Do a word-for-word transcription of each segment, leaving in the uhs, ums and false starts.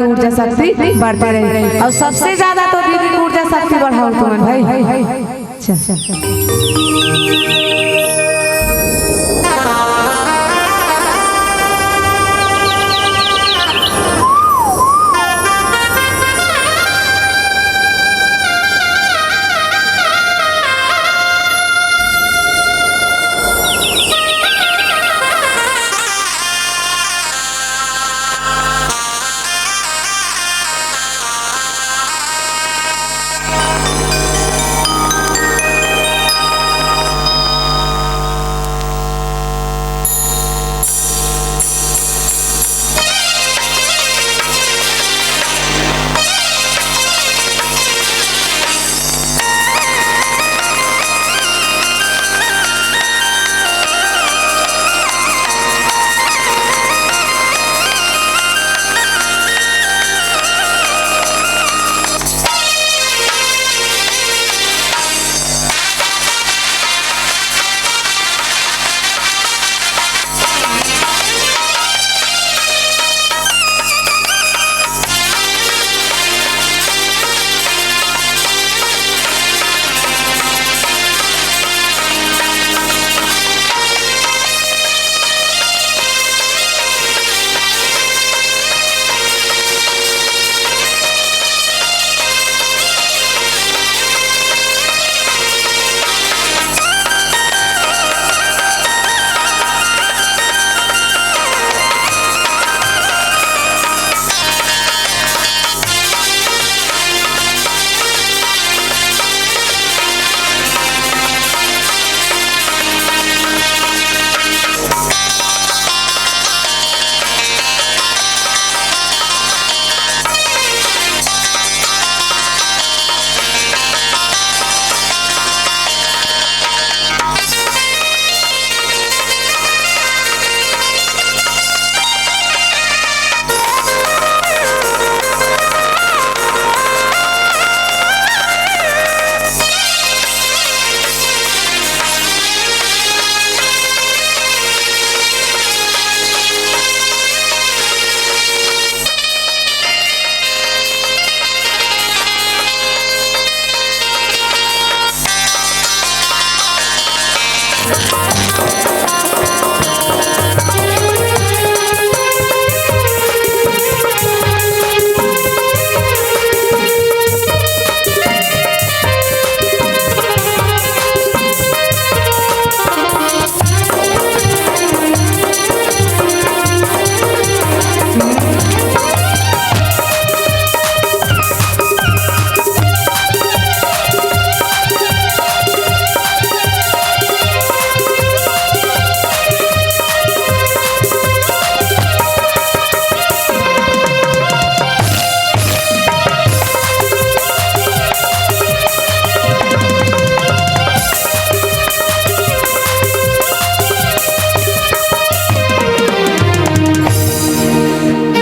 ऊर्जा शक्ति बढ़ते रहे और सबसे ज्यादा तो दीदी की ऊर्जा शक्ति बढ़ाओ तुमन भाई। चल, चल, चल।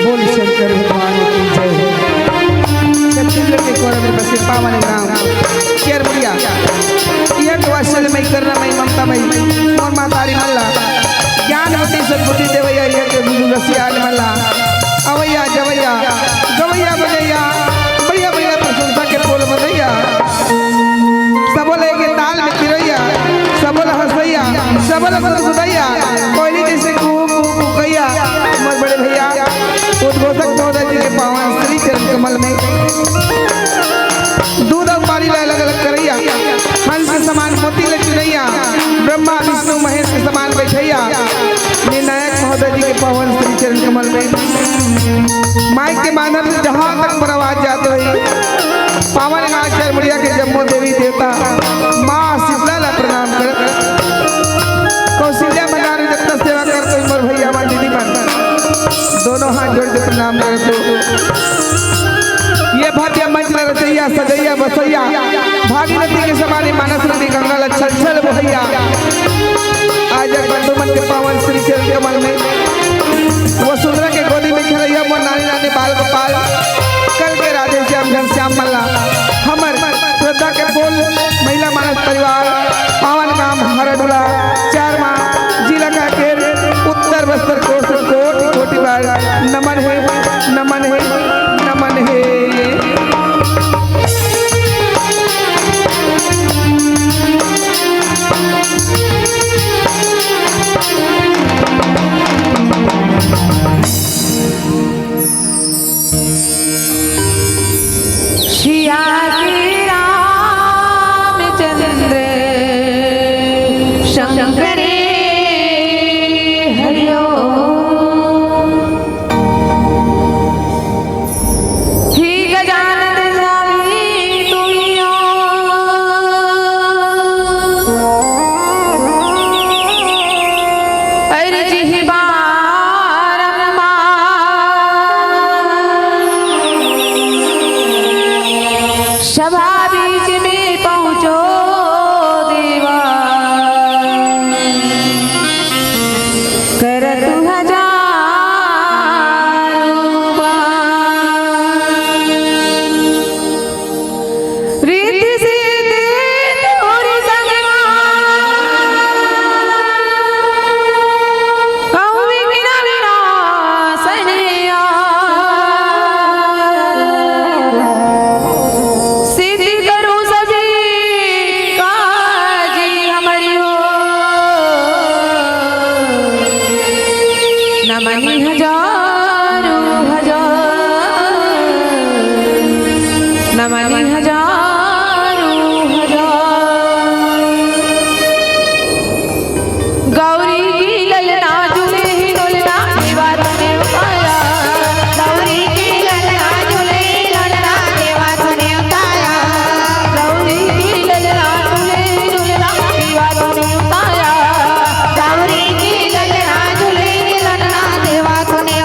बोल शंकर भगवान की जय। छत्तीसगढ़ के कोरबा में बसे पावन गांव चेरमुड़िया। यह तो वात्सल्य मई, करुणा मई, ममता मई, मोर महतारी मन ला ज्ञान बुद्धि सद्बुद्धि देवैया, यह के गुरु रसिया मन ला अवैया जवैया गवैया बजैया बढ़िया बढ़िया प्रशंसा के बोल बजैया। सबो ले के ताल में चिरैया, सबो ले हंसैया, सबो ले गुदगुदैया, कोयली जैसे कू कू कू कू कैया। मोर बड़े भैया उद्घोषक महोदय जी के पावन श्री चरण कमल में दूध अउ पानी ला अलग अलग करैया, हंस के समान मोती ले चुनैया, ब्रह्मा विष्णु महेश के समान बैठैया, निर्णायक महोदय जी के पावन श्री चरण कमल में माई के माधव से जहां तक मोर आवाज जात होही, पावन गांव चेरमुड़िया के जम्मो देवी देवता माँ शीतला ला प्रणाम करत, कौशल्या भंडारी जब तक सेवा करत होही, मोर भैया मन दीदी मन दोनों हाथ जोड़ के प्रणाम करत हो। ये भव्य मंच ला रचैया, सजैया, बसैया, भागीरथी के समान मानस नदी गंगा ला छल छल बोहैया। आज एक बंधु मन के पावन श्री चरण कमल में वसुंधरा के गोदी में खेलैया मोर नानी नानी बाल गोपाल, कल के राधे श्याम घनश्याम मन ला हमर श्रद्धा के बोल महिला मानस परिवार पावन गांव हरडुला चार माँ जिला कांकेर उत्तर कोटि कोटि बार नमन हे, नमन हे, नमन हे। सिया के रामचंद्र शंकरे हरिओ। हे गजानन रावी तुइयो। अर्जी बारंबार सभा बीच में पहुँचो देवा, करत हजारों बार। रिद्धि सिद्धि तोर संग मा, कहूँ विघ्न विनाशनिया। सिद्धि करो सभी काज हमरी हो। नमनि हजारों हजार, नमनि हजारों हजार। गौरी की ललना झूले ही डोलना, देवा तूने उठाया। गौरी की ललना झूले ही डोलना, देवा तूने उठाया। गौरी की ललना झूले ही डोलना, देवा तूने उठाया। गौरी की ललना झूले ही डोलना, देवा तूने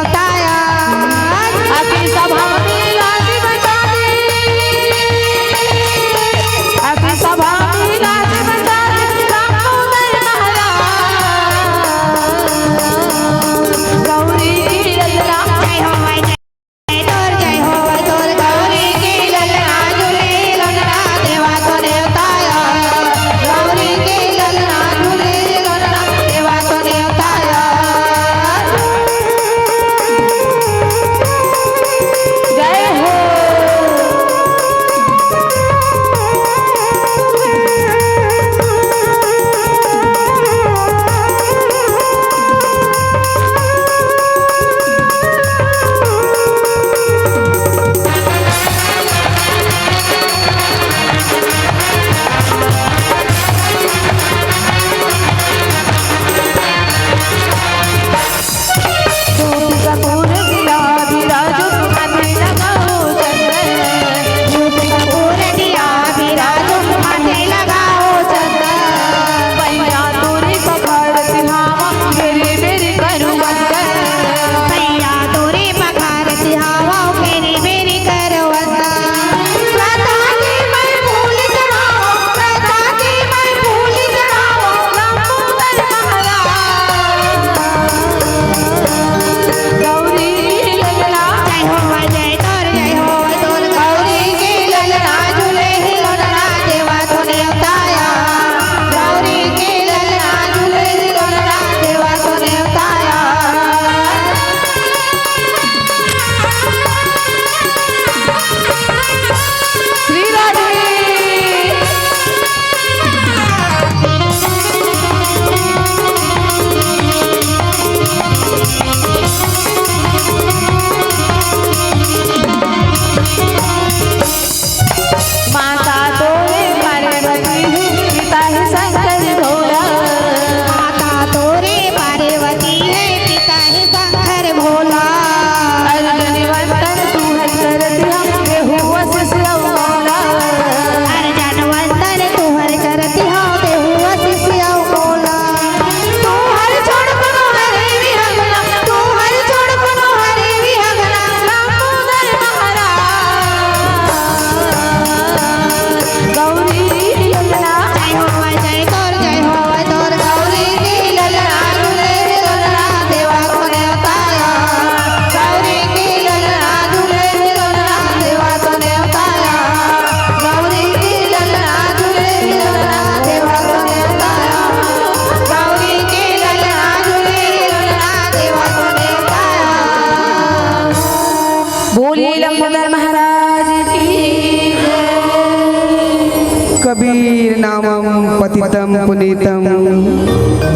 हितं।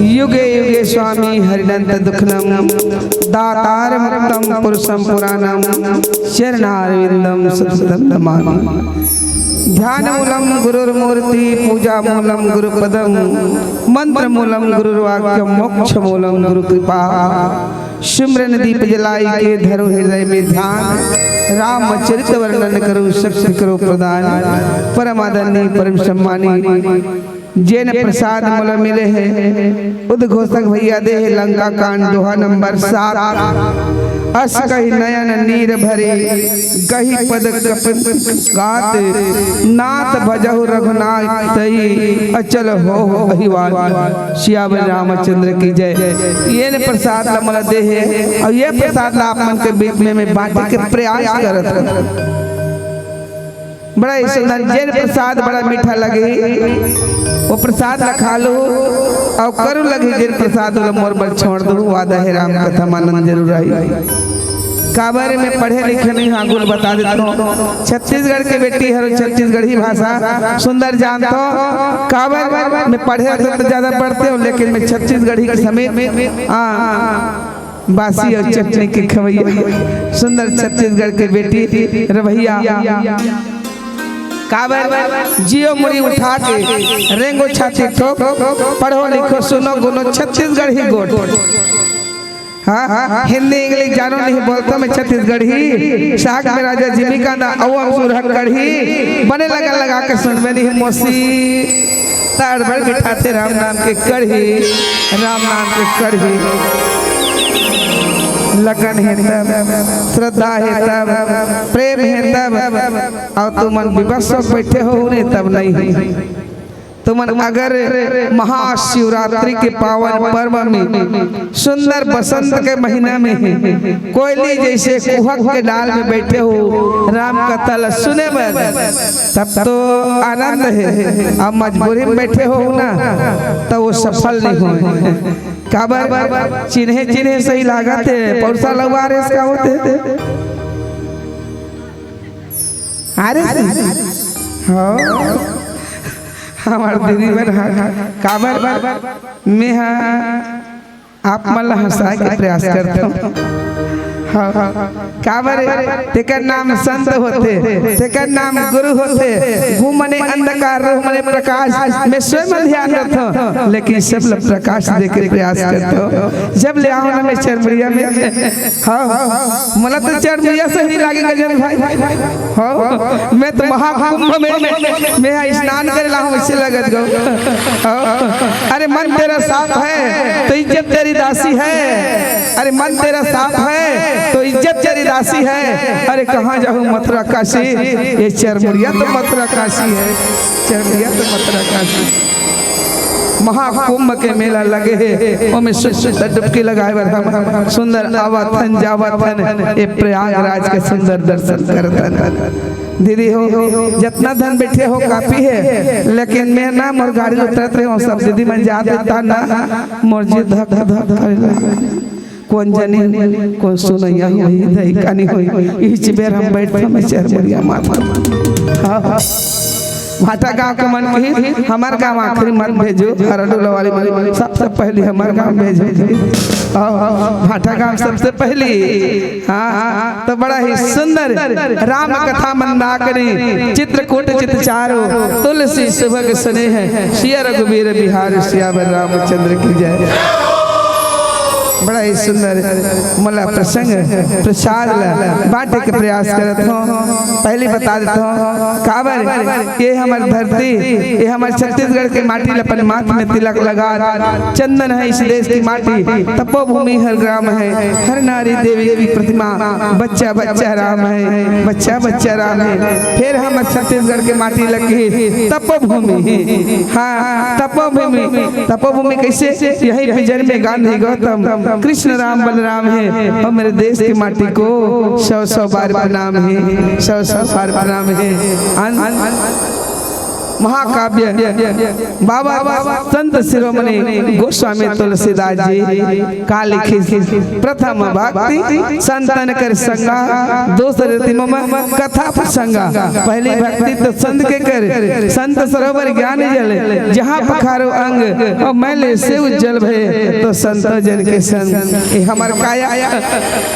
युगे युगे स्वामी हरिणन्त दुःखनं दातारमुत्तम पुरुषं पुराणं चरणारविन्दं सततं नमामि। ध्यानमूलं गुरुर्मूर्ति, पूजामूलं गुरुपदं, मन्त्रमूलं गुरुर्वाक्यं, मोक्षमूलं गुरुकृपा। सुमिरन दीप जलाई के धरो हृदय में ध्यान, रामचरित वर्णन करो शक्ति करो प्रदान। परम आदरणीय परम सम्मानी जेन प्रसाद मोला मिले हे, उद्घोषक भैया दे हे लंका कांड दोहा नंबर सात। अस कहि नयन नीर भरे, गहि पद कपिन गात, नाथ भजहु रघुनाथ तई, अचल होहु अहिवात। सियावर रामचंद्र की जय। येन प्रसाद ला मोला दे हे, अउ ये प्रसाद ला आप मन के बीच में मैं बांटे के प्रयास करत हूँ। बड़ा ही सुंदर, जेन प्रसाद बड़ा मीठा लगे, वो प्रसाद ला खा लो, अउ करू लगे जेन प्रसाद ला मोर बर छोड़ दो, वादा हे राम कथा मानन जरूर आई। काबर में पढ़े लिखे नहीं, हाँ, गुल बता देता हूँ। छत्तीसगढ़ के बेटी हर, छत्तीसगढ़ी भाषा सुंदर जानता हूँ। काबर में पढ़े तो, तो ज्यादा पढ़ते हो, लेकिन मैं छत्तीसगढ़ी के समेत, हाँ, बासी अउ चटनी के खवैया, सुंदर छत्तीसगढ़ के बेटी रवैया। काबर जियो मुड़ी उठा के, रेंगो छाती ठोक, पढ़ो लिखो सुनो गुनो छत्तीसगढ़ी गोठ। हाँ, हाँ, हिंदी इंग्लिश जानो नहीं बोलता मैं छत्तीसगढ़ी, साग में राजा जिमी कांदा अउ अमसूर हक कढ़ी, बने लगन लगा के सुनबे नहीं मोसी। ताड़ भर बिठाथे राम नाम के कढ़ी, राम नाम के कढ़ी। लगन हे तब, श्रद्धा हे तब, प्रेम हे तब, अउ तुमन विवश होके बैठे हो नहीं तब नहीं। तुमन अगर महाशिवरात्रि के पावन पर्व में सुंदर बसंत के महीना में कोयली जैसे कुहक के डाल में बैठे हो, राम कथा ला सुने बर, तब तो आनंद हे। अब मजबूरी में बैठे हो ना, तो वो सफल नहीं होय। काबर? चिन्हे चिन्हे सही लागत हे, पौरसा लउवा रेस का होथे। अरे, हाँ, हमर दीदी मन ह, काबर? मैं ह आप मन ला हंसाए के प्रयास करथंव। हाँ, काबर? तेकर नाम संत होथे, तेकर नाम गुरु होथे। घूम मने अंधकार, रहो मने प्रकाश। मैं स्वयं ध्यान रखथंव, लेकिन सब ला प्रकाश दे के प्रयास करथंव। जब ले आंव ना मैं चरमुड़िया में, हाँ, मोला तो चरमुड़िया सही लागे गजेंद्र भाई। हाँ, मैं तो महाकुंभ में, मैं स्नान करे ला हूँ, वैसे लगत गो। हाँ, अरे मन तेरा साफ है तो इज्जत तेरी दासी है, अरे मन तेरा साफ है तो इज्जत तेरी दासी है। अरे कहाँ जाहूँ मथुरा काशी, ये चरमुड़िया तो मथुरा काशी है, चरमुड़िया तो मथुरा काशी। महाकुंभ के मेला लगे हे, ओमे सु-, सु-, डुबकी लगाए बर हम सुंदर आवत हन, जावत हन, ये प्रयागराज के सुंदर दर्शन करत हन। दीदी हो, जतना धन बैठे हो काफी हे, लेकिन मैं ना मोर गाड़ी उतरत रहे हो, सब दीदी मन जात हे, ता ना मोर जी धक धक करे लगे। कोन जनी, कोन सुनैया होही, दई कानी होही, इच बेर हम बैठथन चरमुड़िया माथा। हाँ, हाँ। भाटा गांव के मन कही, हमर गांव आखिरी मत भेजो, हरडोला वाली मन, सबसे पहली हमर गांव भेजो। हाँ, हाँ, हाँ, भाटा गांव सबसे पहली। हाँ, हाँ, तो बड़ा ही सुंदर राम कथा मंदाकिनी, चित्रकूट चित चारो, तुलसी सुभग स्नेह, सिय रघुबीर बिहार, सियावर रामचंद्र की जय। बड़ा ही सुंदर मोला प्रसंग प्रसाद ला बांटे के प्रयास करत हों। पहले बता देत हों, काबर ये हमर धरती, ये हमर छत्तीसगढ़ के माटी ला अपन माथ में तिलक लगा, चंदन है इस देश की माटी, तपोभूमि हर ग्राम है, हर नारी देवी की प्रतिमा, बच्चा बच्चा राम है, बच्चा बच्चा राम है। फिर हमर छत्तीसगढ़ के माटी लगी तपोभूमि, हाँ, तपोभूमि। तपोभूमि कैसे? यहीं पे जन्मे गांधी गौतम, कृष्ण राम बलराम है। और मेरे देश की माटी को सौ सौ बार प्रणाम है, सौ सौ बार प्रणाम है। अन-, महाकाव्य बाबा संत शिरोमणि गोस्वामी तुलसीदास जी का लिखिस प्रथम भक्ति संतन कर संगा, दूसर रीति मम कथा प्रसंगा। पहली भक्ति तो संत के कर, संत सरोवर ज्ञान जल, जहाँ पखारो अंग, और मैले से उज्जल भय, तो संत जन के संग। ये हमर काया,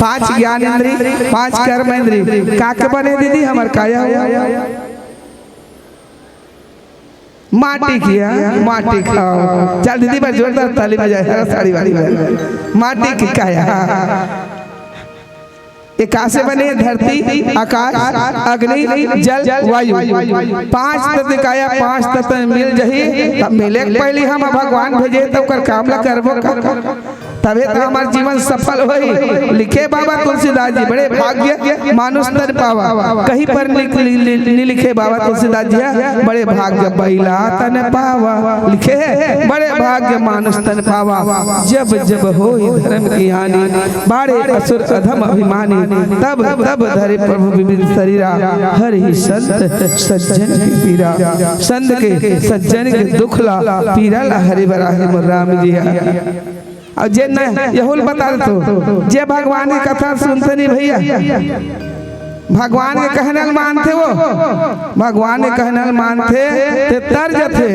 पांच ज्ञान इंद्री, पांच कर्म इंद्री, का के बने दीदी हमर काया? माटी किया, माटी खाओ। चल दीदी, बस जोरदार ताली बजाए, हरा साड़ी वाली बहन। माटी की काया। ये का से बने? धरती, आकाश, अग्नि, जल, वायु। पांच तत्व काया, पांच तत्व मिल जही, तब मिले के पहली हम भगवान भेजे, तब ओकर काम ला करबो का? तभे तो हमार जीवन सफल होई। लिखे बाबा तुलसीदास जी, बड़े भाग्य मानुष तन पावा। कहीं पर नि-, नि-, नि-, नि लिखे बाबा तुलसीदास जी, बड़े भाग्य बैला तन पावा। लिखे है, बड़े भाग्य मानुष तन पावा। जब जब होई धर्म की हानि, बाड़े असुर अधम अभिमानी। तब तब धरे प्रभु विविध शरीरा, हरि संत सज्जन की पीरा। संत के सज्जन के दुख ला, पीरा ला हरि बराहे मोर राम जी। अउ जे न, यहू ल बता देथों, जे भगवान के कथा सुनथे नहीं भैया, भगवान के कहना ल मानथे वो, भगवान के कहना ल मानथे, ते तर जथे,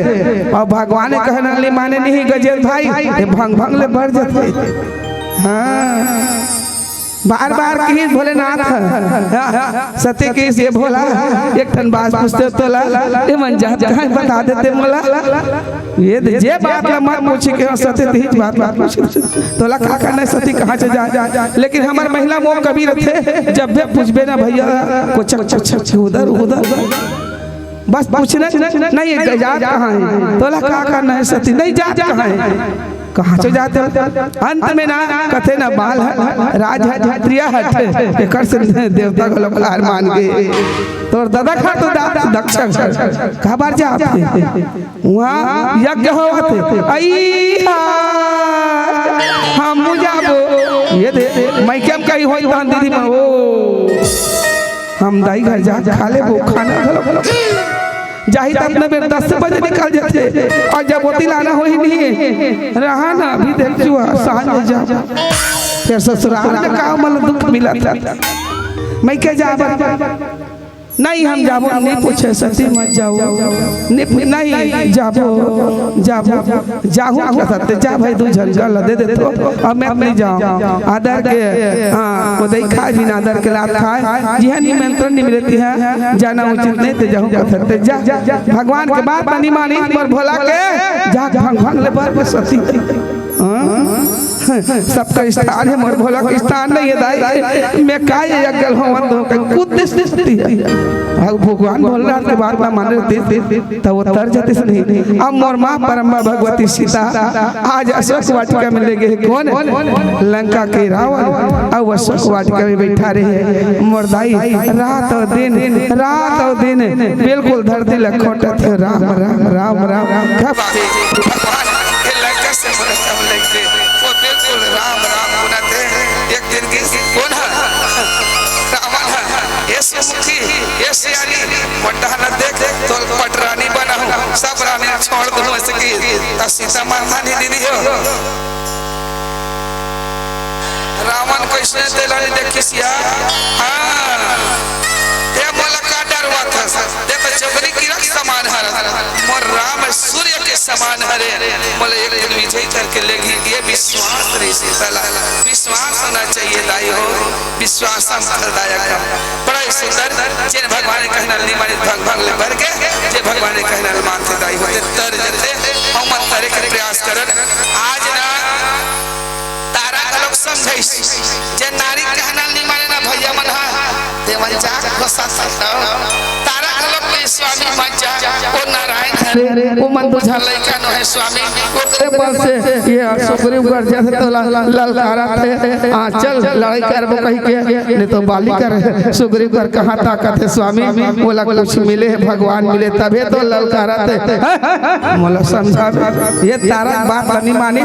अउ भगवान के कहना ल माने नहीं गजेल भाई, ते भंग भंग ले बर जथे। हाँ, बार बार कही भोलेनाथ, सती कहिस ये भोला, एक ठन बात पूछते तोला, ये मन जात कहाँ बता देते मोला। ये दे, जे बात ला मत पूछी के सती तीज बात मत पूछी। तोला का करना है सती कहाँ से जाए? लेकिन हमर महिला मोह कभी रथे, जब भी पूछबे ना भैया, कुछ कुछ कुछ उधर उधर। बस पूछना नहीं है, जात कहाँ है? तोला का करना है सती, नहीं जात कहाँ है? कहाँ से जाते हो? अंत में ना कथे ना बाल हट, राज हट, प्रिया हट, एकर से देवता घलो हार मान गे। तोर दादा खा तो दा-, दक्षिण खा बार जात हे। वहाँ यज्ञ होवत हे। अइहा, हम जाबो। ये दे, मैं क्या कही होई तहन दीदी मन, ओ, हम दाई घर जा खा लेबो खाना घलो। जाही त अपना बेर दस बजे निकल जाथे, अउ जब ओती लाना होही नहीं, रहा ना, अभी देख जुआ, सांझ में जाबो। फिर ससुराल में का मन दुख मिलत हे, मैं के जाबो? नहीं, हम जाबो, नहीं पूछे सती मत जाओ, नहीं पू-, नहीं जाबो, जाबो, जाहू के सत्य जा भाई, दू झन का लदे देथों, अब मैं नहीं जाऊँ। आदर के, हाँ, वो दई खाए बिना आदर के लात खाए, जिहा निमंत्रण नहीं मिलती है, जाना उचित नहीं, ते जाहू के सत्य जा। भगवान के बात नहीं मानी, पर भोला के जा भंग भंग ले बर में सती। हाँ? सबका स्थान है, मोर भोला के स्थान नहीं है दाई। मैं का ये अकल हो, मन हो, कहीं कुछ स्थिति है। अब भगवान भोलेनाथ के बात ना माने रहते, तब वो तर जाते से नहीं। अब मोर माँ परम्बा भगवती सीता आज अशोक वाटिका में ले गए। कौन? लंका के रावण। अब अशोक वाटिका में बैठा रहे। मोर दाई रात और दिन, रात और दिन बिल्कुल धरती ला खोटत हे। राम, राम, राम, राम। कब भगवान के लंका से मरत हम लेके, वो बिल्कुल राम, राम गुनत हे। एक दिन के कौन है? रावण है। ये सुमुखी, ये सियानी, मोटा न देख, तो पटरानी बना हूँ, सब रानी छोड़ दूँ ऐसे की। तब सीता माता नहीं दीदी हो। रावण कइसने तेला नइ देखिस या? हाँ। हे मोला का डरवाथस? ते तो जोगरी किरक समान हरस। मोर राम सूर्य के समान हरे। मोला एक दिन विजय करके लेगी, ये विश्वास रहिस तेला। विश्वास होना चाहिए दाई हो। विश्वासम फलदायकम। बड़ा ही सुंदर। जेन भगवान के कहना ल नइ मानिस भंग भंग ले बर गे, जे भगवान के कहना ल मानथे दाई हो ते तर जथे। हमन तरे के प्रयास करन। आज ना तारा घलोक समझाइस, जे नारी कहना ल नइ माने ना भैया मन हा, ते मन जाके घोषा सकता हो। तारा घलोक के स्वामी मत जा, ओ नारायण हरे, ओ मन दू झन लइका नो हे स्वामी, ओकरे मन से ये सुग्रीव कर जैसे तो ल-, ललकारा थे, हाँ, चल लड़ाई करबो कहि के, नहीं तो बाली कर सुग्रीव कर कहाँ ताकत हे स्वामी, बोला कुछ मिले हे भगवान मिले तभे तो ललकारा थे। मोला समझा, ये तारा बात नहीं मानी,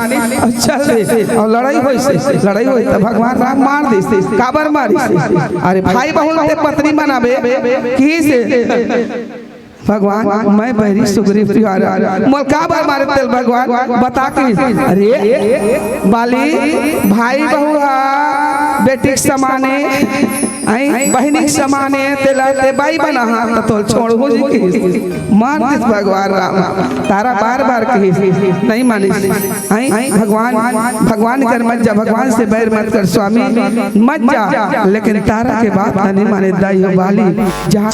चल दे, अउ लड़ाई होइस, लड़ाई होइस त भगवान राम मार दिस, काबर मारिस? अरे भाई बहुल ते पत्नी मनाबे, किहिस, भगवान, मैं बैरी सुग्रीव तिवारा, मोला काबर मारे तेला भगवान बता के। अरे बाली, भाई बहू हा बेटी के समान ए, आई बहिनी के समान ए, तेला ते बाई बना हा, त तोला छोड़हूं जी कहिस। मार दिस भगवान राम, तारा बार बार कहिस, नहीं मानिस। आई भगवान, भगवान कर मत जा, भगवान से बैर मत कर स्वामी, मत जा, लेकिन तारा के बात नहीं माने दाई हो बाली, जहाँ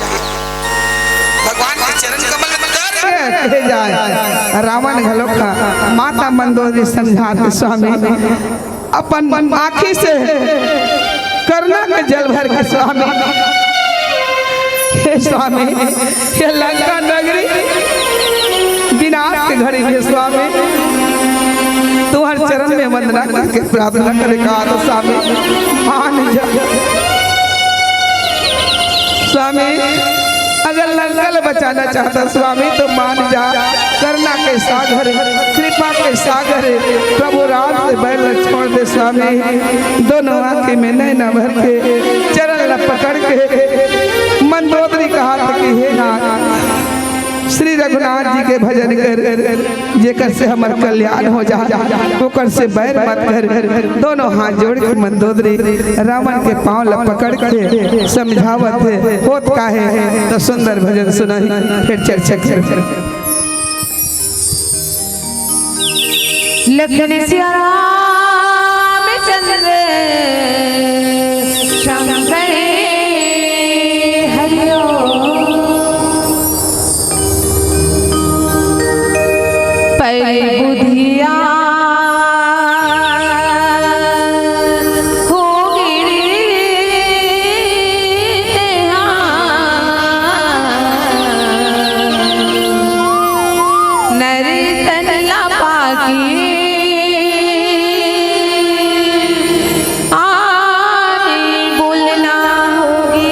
भगवान के चरण कमल में उतर के कहे जाए। रावण घलो का माता मंदोदरी समझात स्वामी, अपन आँखी से करुणा के जल भर के स्वामी, हे स्वामी, ये लंका नगरी विनाश के घड़ी में स्वामी, तुम्हारे चरण में वंदना करके प्रार्थना करे का तो स्वामी, मान जा। स्वामी, अगर लंका ल बचाना चाहता स्वामी तो मान जा, करुणा के सागर, कृपा के सागर, प्रभु राम से बैर ल छोड़ दे स्वामी। दोनों आंखें में नैना भर के चरण ल पकड़ के मंदोदरी कहा कि हे नाथ, श्री रघुनाथ जी के भजन कर, जेकर से हमर कल्याण हो जा, ओकर से बैर मत कर। दोनों हाथ जोड़ के मंदोदरी रावण के पांव ल पकड़ के समझावत हे, होत का हे, तो सुंदर भजन सुनाही, फिर चर्चा कर। लखन सिया रामचंद्र शंकर हरिओ। पर बुधिया हो गिरी तेहा। नर तन ला पाके आने बोलना होगे।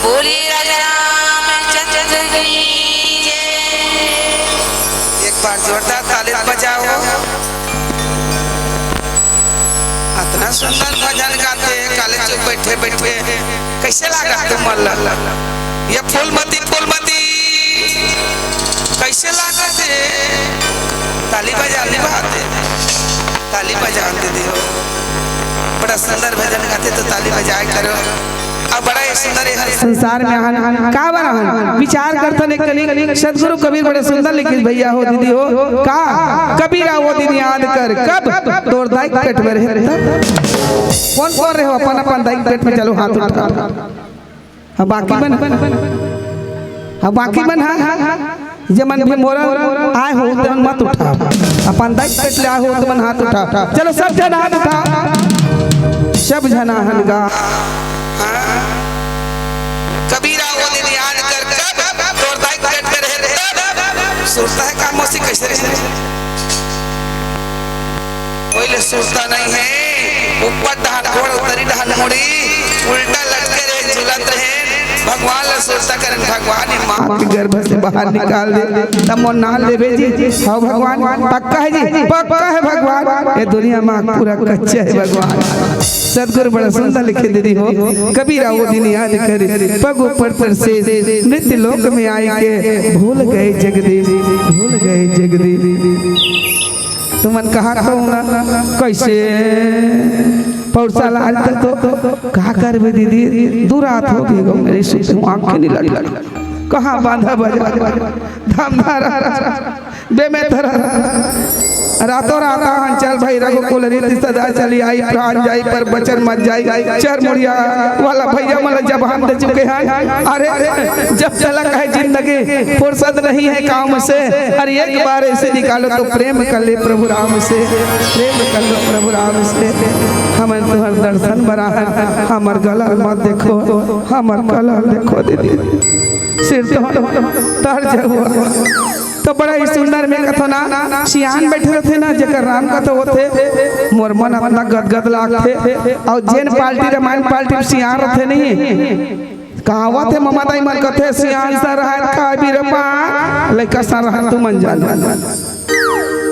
बोलिए राजा रामचंद्र की जय। एक बार जोरदार ताली बजाओ। अतना सुंदर भजन गाथे, काले चुप बैठे बैठे कैसे लागा तुमन ला? ये फूलमती, फूलमती कैसे लागा थे? ताली बजा ले बात है, ताली बजा दे दियो। बड़ा सुंदर भजन गाथे तो ताली बजाए करो। अब बड़ा ही सुंदर है। संसार में आहन, काबर आहन? विचार करथन एक कनिक, सतगुरु कबीर बड़े सुंदर लिखिस भैया हो, दीदी हो। का? कबीरा वो दिन याद कर, कब तोर दाई के पेट में रहे तब। कौन कौन रहे हो अपन अपन दाई के पेट में, चलो हाथ उठा। अब बाकी मन, अब बाकी मन हा, जेमन भी मोर आए हो, तेमन मत उठा। अपन दाई के पेट ले आए हो, तेमन हाथ उठा। चलो सब झन हाथ उठा, सब झन आहन गा। कबीरा वो दिन याद कर, कब तोर दाई के पेट में रहे तब। सुरता है का मौसी, कैसे रहे? कोई ले सुरता नहीं है। ऊपर डहान गोड़, तरी डहान मुड़ी, उल्टा लटके रहे, झुलत रहे। भगवान ला सुरता करन, भगवान ही माँ के गर्भ से बाहर निकाल दे, तब मोर नाम लेबे जी। हाँ भगवान, पक्का है जी, पक्का है भगवान। ये दुनिया में पूरा कच्चा है भगवान। सतगुरु बड़ा सुंदर लिखे दीदी हो, कबीरा वो दिन याद करे, पग ऊपर पर से मृत्यु लोक में आए के भूल गए जगदीश, भूल गए जगदीश। तुमन कहा कहूँ ना, कैसे पौरसा ला आज तक तो का करबे दीदी, दू रात हो गई गो मेरी सुसु आँख के नीला नीला। कहाँ बांधा बजा, धमधारा, बेमेतरा, रातों रात आहन चल भाई रघुकुल रीति सदा चली आई, प्राण जाई पर वचन मत जाई। चर मुड़िया वाला भैया मन ला जबान दे चुके हैं। अरे जब तलक है जिंदगी फुर्सत नहीं है काम से, अरे एक बार ऐसे निकालो तो प्रेम कर ले प्रभु राम से, प्रेम कर लो प्रभु राम से। हमन तुहर दर्शन बर आहन, हमर गला मत देखो, हमर गला देखो दीदी, सिर तो तर जाओ। तो बड़ा ही सुंदर में कथो ना, सियान बैठे रथे ना, जेकर राम कथा होथे, मोर मन अपना गदगद लागथे। और जेन पार्टी रामायण पार्टी में सियान रथे नहीं, कहावत है, ममा दाई मन कथे, "सियान सरहद का बिरपा, लइका सरहद तुमन जान।"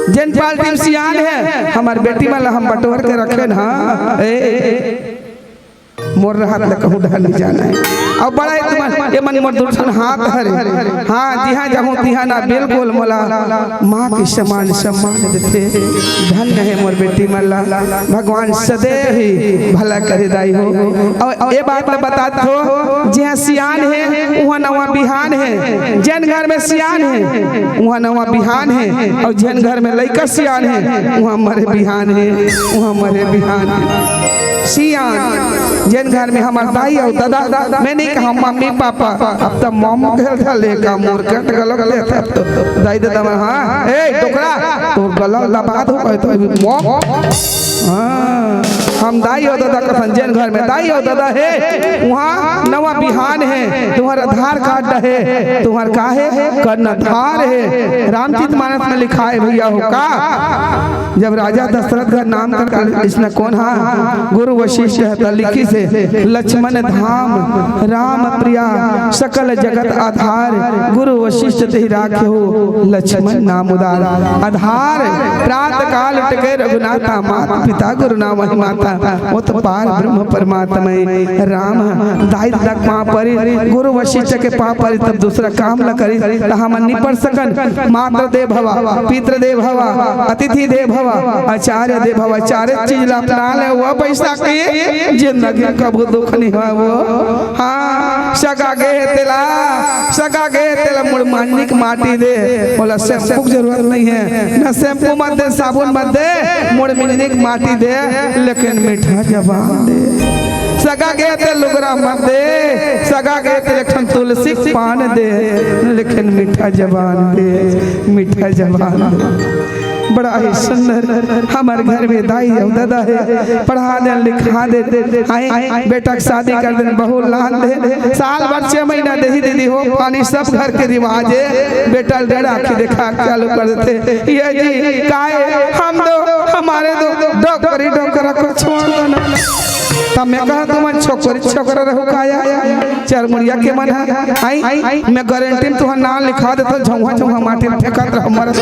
जेन पार्टी में सियान है, हमर बेटी मन ला हम बटोर के रखे ना। ए, मोर रहत ले कहूँ डहर नहीं जाना है। अब बड़ा एक मन, ये मन मोर दुर्जन हाथ हरे। हाँ, जिहाँ जाहूँ तिहाँ ना बिल्कुल मोला माँ के समान सम्मान देथे। धन्य है मोर बेटी मन ला, भगवान सदैव ही भला करे दाई हो। और ये बात मैं बता दो, जिहाँ सियान है, वहाँ नवा बिहान है। जेन घर में सियान है, वहाँ नवा बिहान है। और जेन घर में लइका सियान है, वहाँ मरे बिहान है, वहाँ मरे बिहान है। सियान, जेन घर में हमर दाई अउ ददा, मैं नहीं कहा मम्मी पापा, अब तो मम कह ले का मोर कट गलत ले था तो दाई ददा मन, हाँ, ए, डोकरा, तोर गला दबा दो, कहे तो मम, हाँ, हम दाई अउ ददा कसन, जेन घर में दाई अउ ददा है, वहाँ नवा बिहान है, तुम्हारा आधार कार्ड है, तुम्हारा का है, कर्णधार है, रामचरित मानस में लिखा है भैया हो का। जब राजा दशरथ का नाम कर इसने कौन हा गुरु वशिष्ठ है, त लिखिस हे, "लक्ष्मण धाम राम प्रिया सकल जगत आधार, गुरु वशिष्ठ तेहि राखे हो लक्ष्मण नाम उदार।" आधार प्रात काल टके रघुनाथा, मात पिता गुरु नाम ही माता। वो तो पार ब्रह्म परमात्मा हे। राम ह दाई ददा के पाँव परी, गुरु वशिष्ठ के पाँव परी, तब दूसरा काम ल करी, त हमन नि पढ़ सकन। मातृ देव भवा, पितृ देव भवा, अतिथि देव भवा, आचार्य देव भवा, चारे चीज ला अपना ले, वो पैसा के जिंदगी कभू दुख नि होय वो। हाँ, सगा गे हे तेला, सगा गे हे तेला मुड़ मिंजनी के माटी दे, ओला शैम्पू के जरूरत नइ हे, न शैम्पू मत दे, साबुन मत दे, मुड़ मिंजनी के माटी दे, लेकिन मीठा जबान दे। सगा गे हे ते लुगरा मत दे, सगा गे हे ते एक ठन तुलसी के पान दे, लेकिन मीठा जबान दे, मीठा जबान दे। बड़ा ही सुंदर हमर घर में दाई अउ ददा हे, पढ़ा देन, लिखा देन, आय, बेटा के शादी कर देन, बहू लान देन, साल भर छह महीना देही दीदी हो, पानी सब घर के रिवाज हे। बेटा डेढ़ आँखी देखा के चालू कर देथे, ये जी काय, हम दो, हमारे दो, डोकरी डोकरा को छोड़ दो ना। त मैं कहा तुमन छोकरी छोकरा रहो का या, चरमुड़िया के मन हे, आई, मैं गारंटी में तुहर नाम लिखा देथों, झौंहा झौंहा माटी में फेंकत रहो, मरत।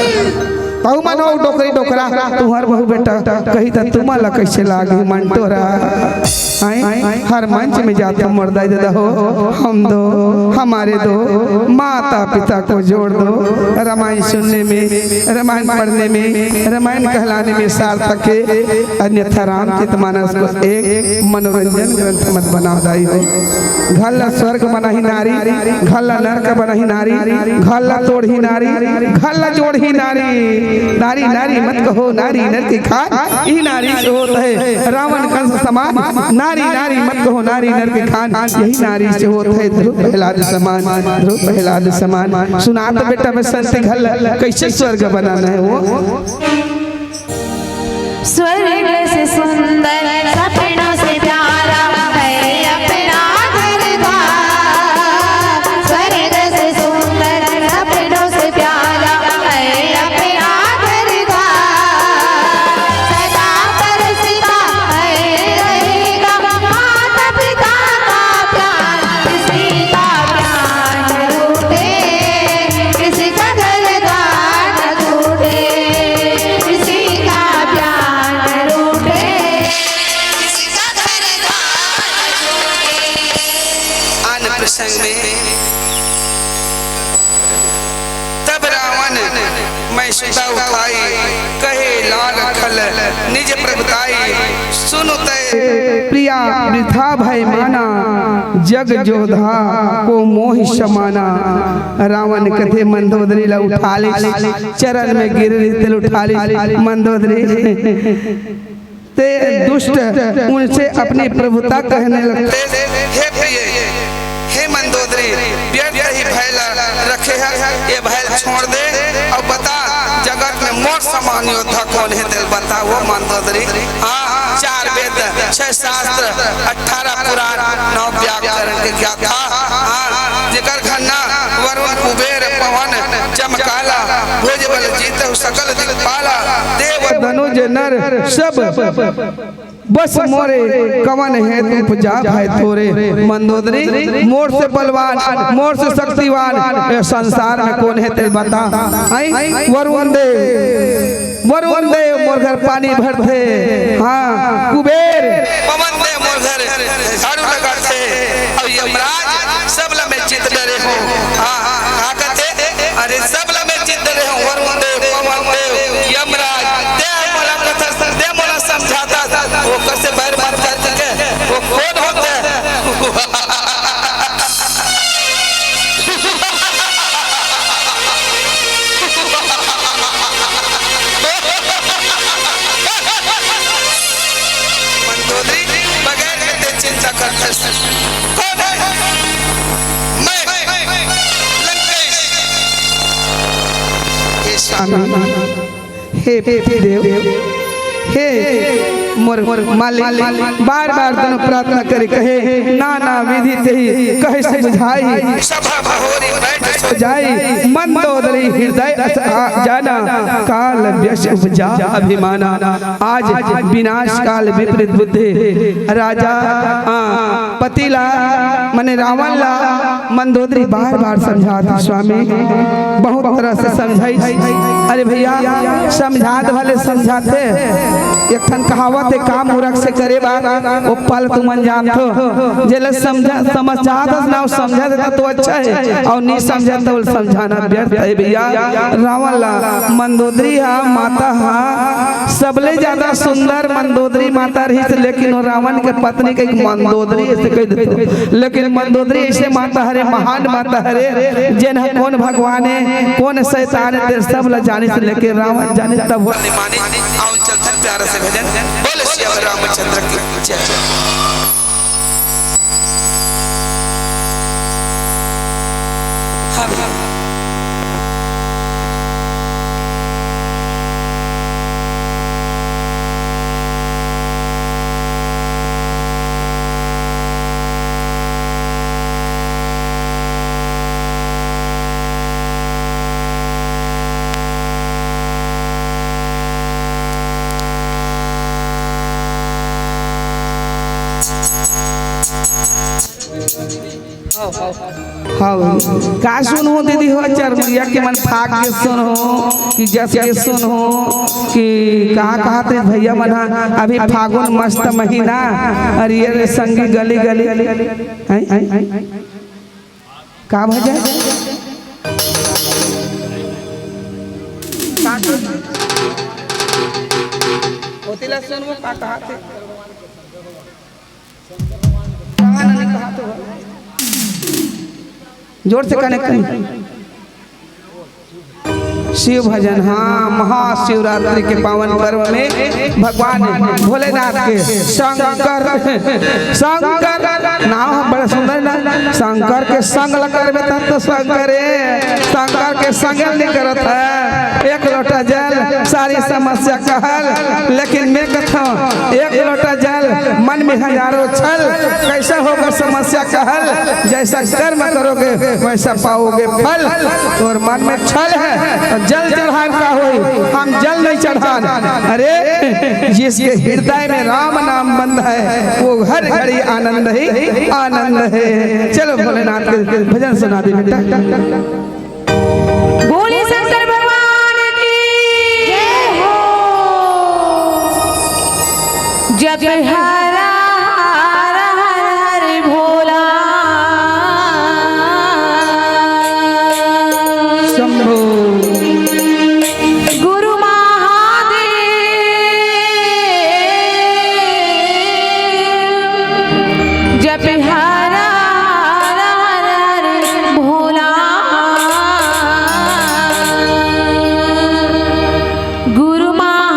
तहू मन हो डोकरी डोकरा, तुहर बहू बेटा कही त तुमन ला कइसे लागे मन टोरा। आई, हर मंच में जात हो मोर दाई ददा हो, हम दो, हमारे दो, माता पिता को जोड़ दो। रामायण सुनने में, रामायण पढ़ने में, रामायण कहलाने में सार्थक हे, अन्यथा रामचरित मानस को एक मनोरंजन ग्रंथ मत बनाव दाई हो। घर ला स्वर्ग बनाही नारी, घर ला नरक बनाही नारी, घर ला तोड़ही नारी, घर ला जोड़ही नारी। नारी नारी मत कहो, नारी नर के खान, इही नारी से होत हे रावण कंस समान। नारी नारी मत कहो, नारी नर के खान, इही नारी से होत हे ध्रुव प्रहलाद समान, ध्रुव प्रहलाद समान। सुना तो बेटा बसंती, घर ला कइसे स्वर्ग बनाना हे वो। स्वर्ग से सुंदर, सपनों से प्यारा है अपना घर द्वार। स्वर्ग से सुंदर, सपनों से प्यारा है अपना घर द्वार। सदा तरसता है रहेगा माता पिता का प्यार, किसी का प्यार न रूठे, किसी का घर द्वार न टूटे, किसी का प्यार न रूठे, किसी का घर द्वार न टूटे। अन्य प्रसंग में तब रावण मैं सुता उठाई, कहे लाग खल निज प्रगटाई। सुनु तय प्रिया वृथा भय माना, जग जोधा को मोहि समाना। रावण कथे मंदोदरी ला उठा ले, चरण में गिर रही तेल उठा ले मंदोदरी। ते दुष्ट उनसे अपनी प्रभुता कहने लगते। हे प्रिय, हे मंदोदरी, व्यर्थ ही भय ला रखे हस, ये भय छोड़ दे अउ बता, जगत में मोर समान योद्धा कोन हे, तेला बता वो मंदोदरी। हाँ, चार वेद, छह शास्त्र, अठारह पुराण, नौ व्याकरण के ज्ञाता। हाँ, जेकर घरना वरुण कुबेर पवन चमकाला, भुज बल जीतहु सकल दिक्पाला। देव धनुज नर सब बस मोरे कवन हेतु उपजा भय तोरे। मंदोदरी मोर से बलवान, मोर से शक्तिवान ये संसार में कोन हे तेला बता। आई वरुण देव, वरुण देव मोर घर पानी भरथे। हाँ कुबेर, पवन देव मोर घर झाड़ू लगाथे। अउ यमराज सब ला मैं चित डरे हों। हाँ, हाँ, का कथे? अरे सब ला मैं चित डरे हों, वरुण देव, पवन देव, यमराज, ते मोला कथस, ते मोला समझाथस, वो कइसे बैर मत कर सके, वो कोन होथे? मंदोदरी, बगैर एते चिंता करथस। कोन हे? मैं, लंकेश। हे स्वामी, हे पति देव, हे मोर मालिक, बार बार तनु प्रार्थना करे कहे, नाना विधि तेहि कहे समुझाई। सभा बहोरी बैठ सो जाई, मंदोदरी हृदय अस आ जाना, काल व्यस उपजा अभिमाना। आज विनाश काल विपरीत बुद्धि, राजा, आ, पति ला, माने रावण ला, मंदोदरी बार बार समझात हे स्वामी, बहुत तरह से समझाई। अरे भैया, समझात भले समझाथे, एक ठन कहावत हे, काम मूरख से करे बात, वो फल तुमन जानथो। जेला समझा, समझात हस ना, वो समझा देता तो अच्छा हे, अउ नी समझा तो समझाना व्यर्थ हे भैया। रावण ला मंदोदरी हा माता हा सबले ज्यादा सुंदर मंदोदरी माता रहिस, लेकिन वो रावण के पत्नी के मंदोदरी अइसे कहि देथे। लेकिन मंदोदरी अइसे माता हरे, महान माता हरे, जेन ह कोन भगवान हे, कोन शैतान हे, तेन सब ला जानिस, लेकिन रावण जानिस तब वो मानिस। आवन चलथन प्यारा से भजन, बोले सियावर रामचंद्र की जय। हाँ भाई। का सुनहूँ दीदी हो, चरमुरिया के मन फाग के सुनहूँ कि जस के सुनहूँ कि कहाँ कहाँ ते भैया मन हा अभी फागुन मस्त महीना, अरे ये रे संगी गली गली। हैं? का भजन? का सुन-, ओतिला सुनबो का कहा थे? कहाँ नहीं कहा तो? जोर से कनेक्ट करें। शिव भजन, हाँ, महाशिवरात्रि के पावन पर्व में भगवान भोलेनाथ के शंकर, शंकर नाम है बड़ा सुंदर ना, शंकर के संग ल करबे तब तो शंकर हे, शंकर के संग ल नहीं करत है। एक लोटा जल सारी समस्या कहल, लेकिन मैं कथौं एक लोटा जल मन में हजारों छल, कैसा होगा समस्या का हल? जैसा कर्म करोगे वैसा पाओगे फल। और मन में छल है तो जल चढ़ान का होई, हम जल नहीं चढ़ान। अरे जिसके हृदय में राम नाम बंद है वो हर घड़ी आनंद ही आनंद है। चलो भोलेनाथ के भजन सुना दे बेटा। बोले शंकर भगवान की जय हो। जप हरा हरा हर हर भोला शंभो। गुरु महादेव जप हरा हरा हर हर भोला गुरु महादेव।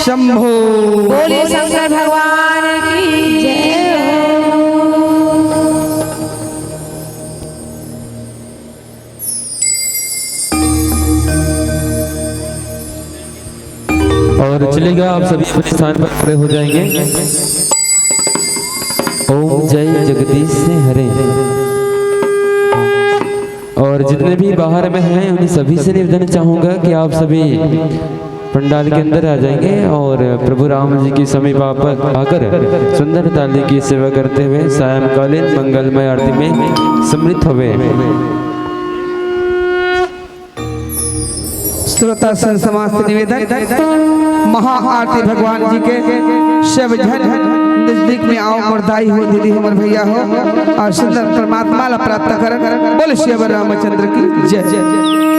शंभो। बोले शंकर भगवान की जय हो। और चलिएगा, आप सभी अपने स्थान पर खड़े हो जाएंगे। ओम जय जगदीश हरे। और जितने भी बाहर में हैं, उन्हीं सभी से निवेदन चाहूंगा कि आप सभी पंडाल के अंदर आ जाएंगे और प्रभु राम जी के समीप आप आकर सुंदर ताली की सेवा करते हुए सायंकालीन मंगलमय आरती में सम्मिलित हुए। श्रोता संत समाज से निवेदन, महाआरती भगवान जी के। सब झन नजदीक में आओ, मोर दाई हो, दीदी हो, मोर भैया हो, और सुंदर परमात्मा ला प्राप्त कर। बोल सियावर रामचंद्र की जय।